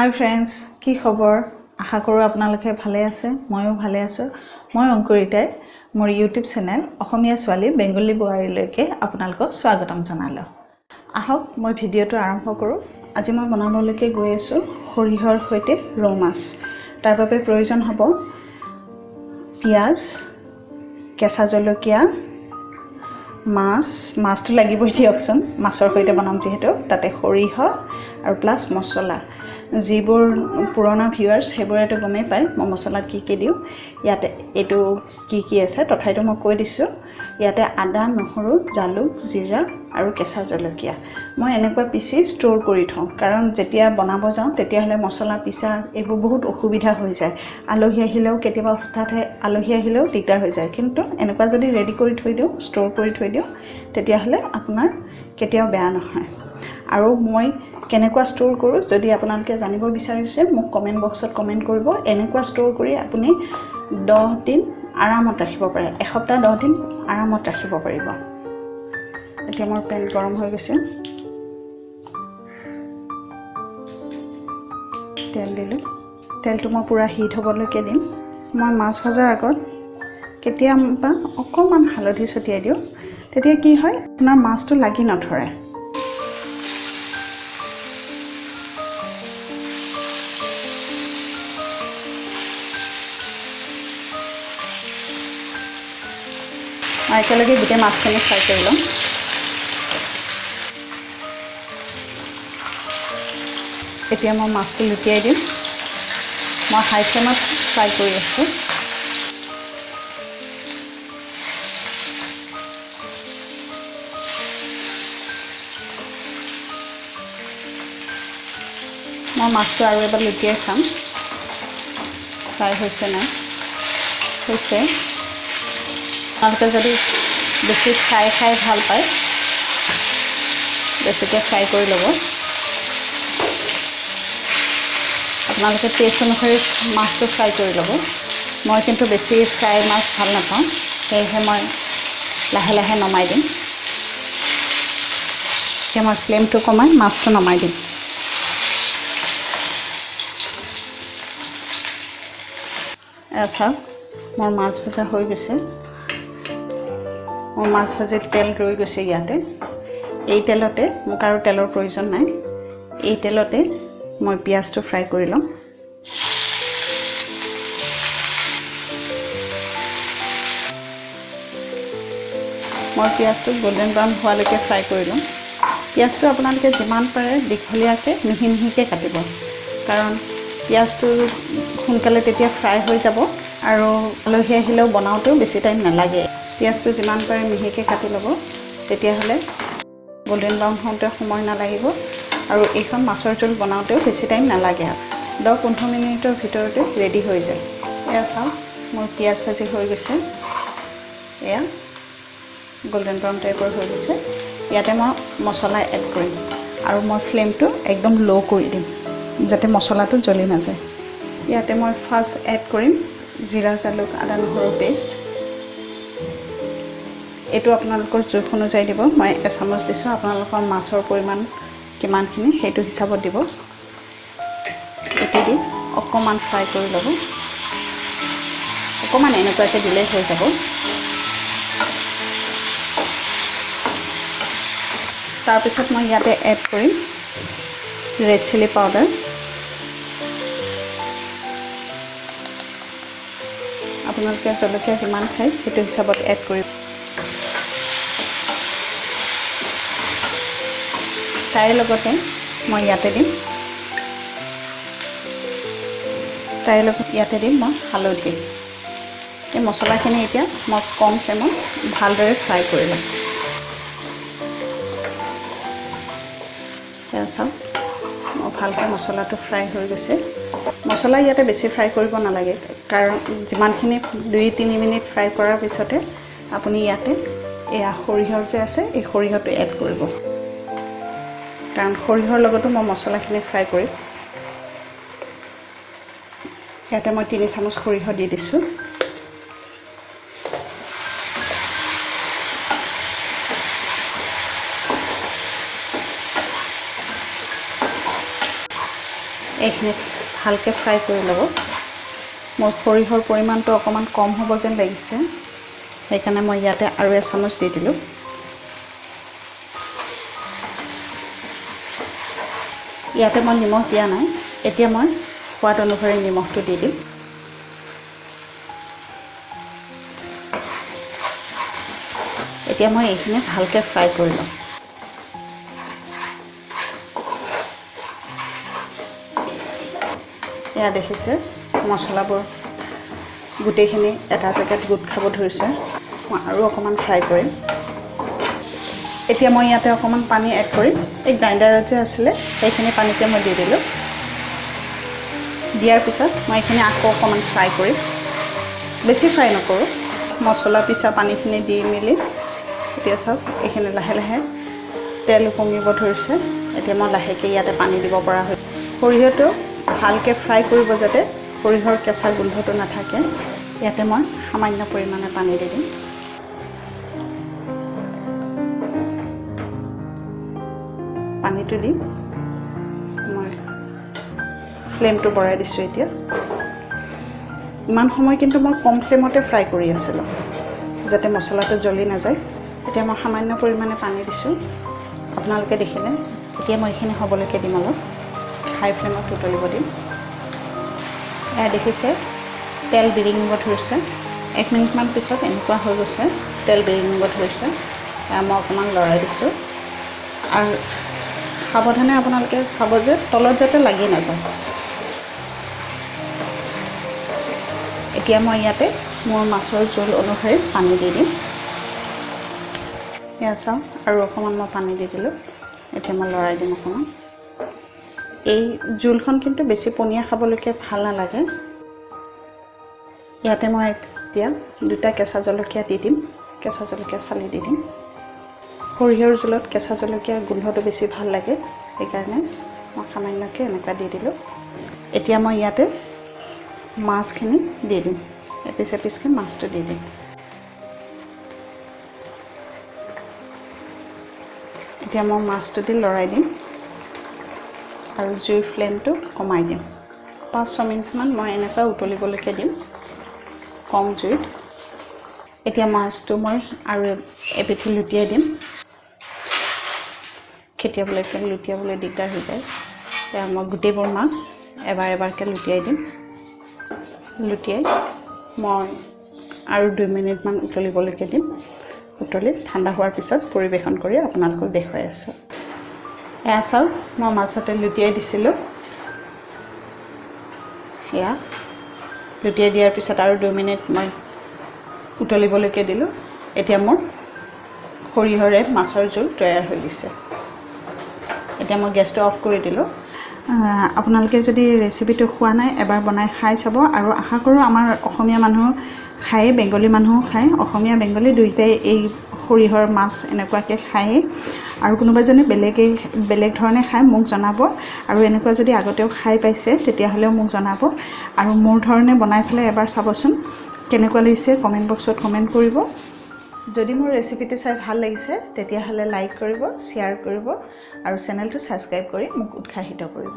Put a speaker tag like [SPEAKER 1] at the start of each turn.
[SPEAKER 1] হাই friends, কি খবৰ? আশা কৰোঁ আপোনালোকে ভালে আছে। ময়ো ভালে আছোঁ। মই অংকুৰিতাই মোৰ ইউটিউব চেনেল অসমীয়া ছোৱালী বেংগলী বোৱাৰীলৈকে আপোনালোকক স্বাগতম জনালোঁ। আহক মই ভিডিঅ'টো আৰম্ভ কৰোঁ। আজি মই বনাবলৈকে গৈ আছোঁ সৰিয়হৰ সৈতে ৰৌ মাছ। তাৰ বাবে প্ৰয়োজন হ'ব পিঁয়াজ, কেঁচা জলকীয়া, মাছ, মাছটো লাগিবই দিয়কচোন, মাছৰ সৈতে বনাম যিহেতু, তাতে সৰিয়হ আৰু প্লাছ মছলা। যিবোৰ পুৰণা ভিউৱাৰ্ছ সেইবোৰেতো গমেই পায় মই মছলাত কি কি দিওঁ। ইয়াতে এইটো কি কি আছে তথাপিতো মই কৈ দিছোঁ। ইয়াতে আদা, নহৰু, জালুক, জিৰা আৰু কেঁচা জলকীয়া মই এনেকুৱা পিচি ষ্ট'ৰ কৰি থওঁ, কাৰণ যেতিয়া বনাব যাওঁ তেতিয়াহ'লে মছলা পিচা এইবোৰ বহুত অসুবিধা হৈ যায়। আলহী আহিলেও কেতিয়াবা হঠাতে আলহী আহিলেও দিগদাৰ হৈ যায়। কিন্তু এনেকুৱা যদি ৰেডি কৰি থৈ দিওঁ, ষ্ট'ৰ কৰি থৈ দিওঁ, তেতিয়াহ'লে আপোনাৰ কেতিয়াও বেয়া নহয়। আৰু মই কেনেকুৱা ষ্ট'ৰ কৰোঁ যদি আপোনালোকে জানিব বিচাৰিছে মোক কমেণ্ট বক্সত কমেণ্ট কৰিব। এনেকুৱা ষ্ট'ৰ কৰি আপুনি 10 দিন আৰামত ৰাখিব পাৰে, এসপ্তাহ 10 দিন আৰামত ৰাখিব পাৰিব। এতিয়া মোৰ পেন গৰম হৈ গৈছে, তেল দিলোঁ। তেলটো মই পূৰা হিট হ'বলৈকে দিম। মই মাছ ভজাৰ আগত কেতিয়াবা অকণমান হালধি ছটিয়াই দিওঁ, তেতিয়া কি হয় আপোনাৰ মাছটো লাগি নধৰে। মই একেলগে গোটেই মাছখিনি ফ্ৰাই কৰি ল'ম। এতিয়া মই মাছটো লুটিয়াই দিম। মই হাই ফ্লেমত ফ্ৰাই কৰি আছোঁ। মই মাছটো আৰু এবাৰ লুটিয়াই চাম ফ্ৰাই হৈছে নাই। হৈছে। আপোনালোকে যদি বেছি ফ্ৰাই খাই ভাল পায় বেছিকৈ ফ্ৰাই কৰি ল'ব। আপোনালোকে টেষ্ট অনুসৰি মাছটো ফ্ৰাই কৰি ল'ব। মই কিন্তু বেছি ফ্ৰাই মাছ ভাল নাপাওঁ, সেয়েহে মই লাহে লাহে নমাই দিম। এতিয়া মই ফ্লেমটো কমাই মাছটো নমাই দিম। এয়া চাওক, মোৰ মাছ ভজা হৈ গৈছে। মোৰ মাছ ভাজিত তেল ৰৈ গৈছে ইয়াতে। এই তেলতে মোক আৰু তেলৰ প্ৰয়োজন নাই। এই তেলতে মই পিঁয়াজটো ফ্ৰাই কৰি ল'ম। মই পিঁয়াজটো গল্ডেন ব্ৰাউন হোৱালৈকে ফ্ৰাই কৰি ল'ম। পিঁয়াজটো আপোনালোকে যিমান পাৰে দীঘলীয়াকৈ মিহি মিহিকৈ কাটিব, কাৰণ পিঁয়াজটো সোনকালে তেতিয়া ফ্ৰাই হৈ যাব আৰু আলহী আহিলেও বনাওঁতেও বেছি টাইম নালাগে। পিঁয়াজটো যিমান পাৰে মিহিকৈ কাটি ল'ব, তেতিয়াহ'লে গল্ডেন ব্ৰাউন হওঁতে সময় নালাগিব আৰু এইখন মাছৰ জোল বনাওঁতেও বেছি টাইম নালাগে। 10-15 মিনিটৰ ভিতৰতে ৰেডি হৈ যায়। এয়া চাওক, মোৰ পিঁয়াজ ভাজি হৈ গৈছে। এয়া গল্ডেন ব্ৰাউন টাইপৰ হৈ গৈছে। ইয়াতে মই মছলা এড কৰিম আৰু মই ফ্লেমটো একদম ল' কৰি দিম যাতে মছলাটো জ্বলি নাযায়। ইয়াতে মই ফাৰ্ষ্ট এড কৰিম জিৰা, জালুক, আদা, নহৰু পেষ্ট। এইটো আপোনালোকৰ জোখ অনুযায়ী দিব। মই এচামুচ দিছোঁ, আপোনালোকৰ মাছৰ পৰিমাণ কিমানখিনি সেইটো হিচাপত দিব। এইটো দি অকণমান ফ্ৰাই কৰি ল'ব, অকণমান এনেকুৱাকৈ দিলেই হৈ যাব। তাৰপিছত মই ইয়াতে এড কৰিম ৰেড চিলি পাউডাৰ। আপোনালোকে জলকীয়া যিমান খায় সেইটো হিচাপত এড কৰিব। তাৰে লগতে মই ইয়াতে দিম, তাৰে লগত ইয়াতে দিম মই হালধি। এই মছলাখিনি এতিয়া মই কম ফ্লেমত ভালদৰে ফ্ৰাই কৰি ল'ম। এয়া চাওক, মই ভালকৈ মছলাটো ফ্ৰাই হৈ গৈছে। মছলা ইয়াতে বেছি ফ্ৰাই কৰিব নালাগে, কাৰণ যিমানখিনি 2-3 মিনিট ফ্ৰাই কৰাৰ পিছতে আপুনি ইয়াতে এয়া সৰিয়হ যে আছে এই সৰিয়হটো এড কৰিব, কাৰণ সৰিয়হৰ লগতো মই মছলাখিনি ফ্ৰাই কৰিম। ইয়াতে মই 3 চামুচ সৰিয়হ দি দিছোঁ। এইখিনি ভালকৈ ফ্ৰাই কৰি ল'ব। মোৰ সৰিয়হৰ পৰিমাণটো অকণমান কম হ'ব যেন লাগিছে, সেইকাৰণে মই ইয়াতে আৰু এচামুচ দি দিলোঁ। ইয়াতে মই নিমখ দিয়া নাই, এতিয়া মই সোৱাদ অনুসৰি নিমখটো দি দিম। এতিয়া মই এইখিনি ভালকৈ ফ্ৰাই কৰি ল'ম। এয়া দেখিছে মছলাবোৰ গোটেইখিনি এটা জেগাত গোট খাব ধৰিছে। মই আৰু অকণমান ফ্ৰাই কৰিম। এতিয়া মই ইয়াতে অকণমান পানী এড কৰিম। এই গ্ৰাইণ্ডাৰত যে আছিলে সেইখিনি পানীতে মই দি দিলোঁ। দিয়াৰ পিছত মই এইখিনি আকৌ অকণমান ফ্ৰাই কৰিম, বেছি ফ্ৰাই নকৰোঁ। মছলা পিছা পানীখিনি দি মেলি এতিয়া চাওক এইখিনি লাহে লাহে তেল ওপঙিব ধৰিছে। এতিয়া মই লাহেকৈ ইয়াতে পানী দিব পৰা হৈ। সৰিয়হটো ভালকৈ ফ্ৰাই কৰিব যাতে সৰিয়হৰ কেঁচা গোন্ধটো নাথাকে। ইয়াতে মই সামান্য পৰিমাণে পানী দি দিম। পানীটো দি মই ফ্লেমটো বঢ়াই দিছোঁ। এতিয়া ইমান সময় কিন্তু মই কম ফ্লেমতে ফ্ৰাই কৰি আছিলোঁ যাতে মছলাটো জ্বলি নাযায়। এতিয়া মই সামান্য পৰিমাণে পানী দিছোঁ, আপোনালোকে দেখিলে। এতিয়া মই এইখিনি হ'বলৈকে দিম, অলপ হাই ফ্লেমত উতলিব দিম। এয়া দেখিছে তেল বিৰিঙিব ধৰিছে। 1 মিনিটমান পিছত এনেকুৱা হৈ গৈছে, তেল বিৰিঙিব ধৰিছে। এয়া মই অকণমান লৰাই দিছোঁ। আৰু সাৱধানে আপোনালোকে চাব যে তলত যাতে লাগি নাযায়। এতিয়া মই ইয়াতে মোৰ মাছৰ জোল অনুসৰি পানী দি দিম। এয়া চাওক আৰু অকণমান মই পানী দি দিলোঁ। এতিয়া মই লৰাই দিম অকণমান। এই জোলখন কিন্তু বেছি পনীয়া খাবলৈকে ভাল নালাগে। ইয়াতে মই এতিয়া 2টা কেঁচা জলকীয়া দি দিম, কেঁচা জলকীয়া ফালি দি দিম। সৰিয়হৰ জোলত কেঁচা জলকীয়াৰ গোন্ধটো বেছি ভাল লাগে, সেইকাৰণে মই সামান্যকৈ এনেকুৱা দি দিলোঁ। এতিয়া মই ইয়াতে মাছখিনি দি দিম, এপিচ এপিচকৈ মাছটো দি দিম। এতিয়া মই মাছটো দি লৰাই দিম আৰু জুইৰ ফ্লেমটো কমাই দিম। 5-6 মিনিটমান মই এনেকুৱা উতলিবলৈকে দিম কম জুইত। এতিয়া মাছটো মই আৰু এপিঠি লুটিয়াই দিম। খেতিয়াবলৈ লুটিয়াবলৈ দিগদাৰ হৈ যায়। এতিয়া মই গোটেইবোৰ মাছ এবাৰ এবাৰকৈ লুটিয়াই দিম। লুটিয়াই মই আৰু 2 মিনিটমান উতলিবলৈকে দিম। উতলি ঠাণ্ডা হোৱাৰ পিছত পৰিৱেশন কৰি আপোনালোকক দেখুৱাই আছোঁ। এয়া চাওক মই মাছতে লুটিয়াই দিছিলোঁ। এয়া লুটিয়াই দিয়াৰ পিছত আৰু 2 মিনিট মই উতলিবলৈকে দিলোঁ। এতিয়া মোৰ সৰিয়হৰে মাছৰ জোল তৈয়াৰ হৈ গৈছে। এতিয়া মই গেছটো অফ কৰি দিলোঁ। আপোনালোকে যদি ৰেচিপিটো খোৱা নাই এবাৰ বনাই খাই চাব। আৰু আশা কৰোঁ আমাৰ অসমীয়া মানুহ খায়েই, বেংগলী মানুহো খায়। অসমীয়া বেংগলী দুয়োটাই এই সৰিয়হৰ মাছ এনেকুৱাকৈ খায়েই। আৰু কোনোবা যদি বেলেগ ধৰণে খায় মোক জনাব। আৰু এনেকুৱা যদি আগতেও খাই পাইছে তেতিয়াহ'লেও মোক জনাব। আৰু মোৰ ধৰণে বনাই পেলাই এবাৰ চাবচোন কেনেকুৱা লাগিছে, কমেণ্ট বক্সত কমেণ্ট কৰিব। যদি মোৰ ৰেচিপিটো চাই ভাল লাগিছে তেতিয়াহ'লে লাইক কৰিব, শ্বেয়াৰ কৰিব আৰু চেনেলটো ছাবস্ক্ৰাইব কৰি মোক উৎসাহিত কৰিব।